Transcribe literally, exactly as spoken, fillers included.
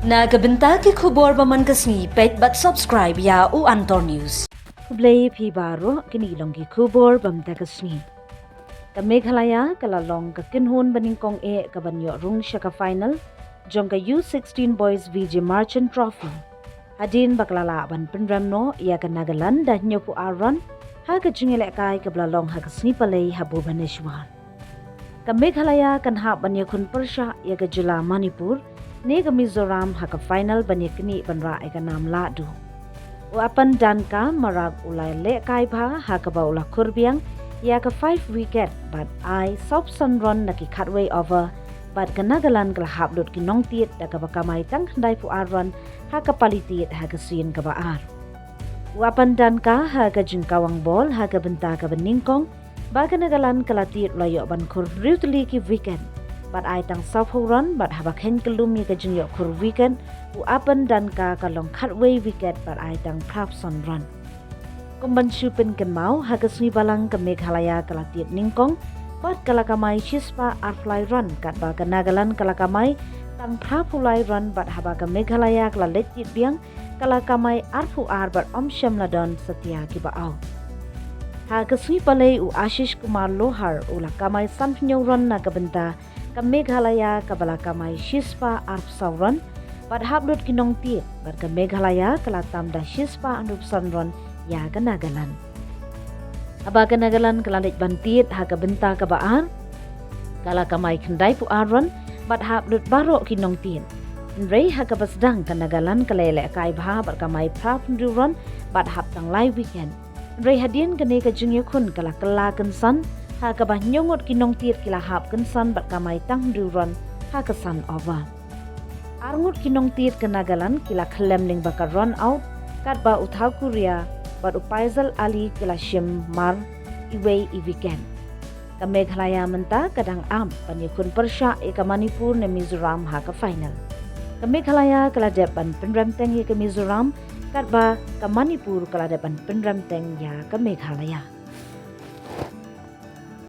Na ka bynta ki khubor ba man ka sngi, peit bad subscribe ïa U Antor News. Khublei phi baroh, kine ki long ki khubor ba man ka sngi. Ka Meghalaya ka la long ka kynhun ba nyngkong eh ka ban ïoh rung sha ka final jong ka U sixteen Boys Vijay Marchant Trophy, hadien ba ka la lah ban pynrem noh ïa ka Nagaland da hynñiewphew ar run ha ka jingïalehkai kaba la long ha ka sngi Palei ha Bhubaneswar. Ka Meghalaya kan hap ban ïakhun pyrshah ïa ka jylla Manipur ne ka Mizoram ha ka final ban ïaknieh ban rah ïa ka nam lahduh. U Apan Danka Marak u la lehkai bha ha kaba u la khur biang ïa ka five wicket bad ai sawphew san run na ki khatwei over, bad ka Nagaland ka la hap lut ki nongtied da kaba kamai tang khyndaiphew ar run ha ka pali tied ha ka sien kaba ar. U Apan Danka ha ka jingkawang bol ha ka bynta kaba nyngkong ba ka Nagaland ka la tied u la ïoh ban khur hynriew tylli ki wicket bad ai tang sawphew run, bad haba kheiñ kyllum ïa ka jingïoh khur wicket, u Apan Danka ka long khatwei wicket bad ai tang phraphew san run. Kum ban shu pynkynmaw, ha ka sngi Balang ka Meghalaya ka la tied nyngkong bad ka la kamai shispah arphew lai run, katba ka Nagaland ka la kamai tang phraphew lai run, bad haba ka Meghalaya ka la leit tied biang ka la kamai arphew ar bad ym shym la don satia kiba out. Ha ka sngi Palei u Ashish Kumar Lohar u la kamai sanphew hynñiew run na ka bynta ka Meghalaya kaba la kamai shispah arphew saw run, bad hap lut ki nongtied, bad ka Meghalaya ka la tam da shispah hynriewphew san run ïa ka Nagaland. Haba ka Nagaland ka la leit ban tied ha ka bynta kaba ar, ka la kamai khyndaiphew ar run bad hap lut baroh ki nongtied. Hynrei ha kaba sdang ka Nagaland ka la ïalehkai bha bad kamai phraphew hynriew run bad hap tang lai wicket. Hynrei hadien kane ka jingïakhun ka la kylla kynsan, ha kaba hynñiew ngut ki nongtied ki la hap kynsan bad kamai tang hynriew run ha ka san over. Ar ngut ki nongtied ka Nagaland ki la khyllem lyngba ka run out, katba u Thakuria bad u Faisal Ali ki la shim mar iwei i wicket. Ka Meghalaya mynta ka dang ap ban ïakhun pyrshah ïa ka Manipur ne Mizoram ha ka final. Ka Meghalaya ka la dep ban pynrem teng ïa ka Mizoram, katba ka Manipur ka la dep ban pynrem teng ïa ka Meghalaya.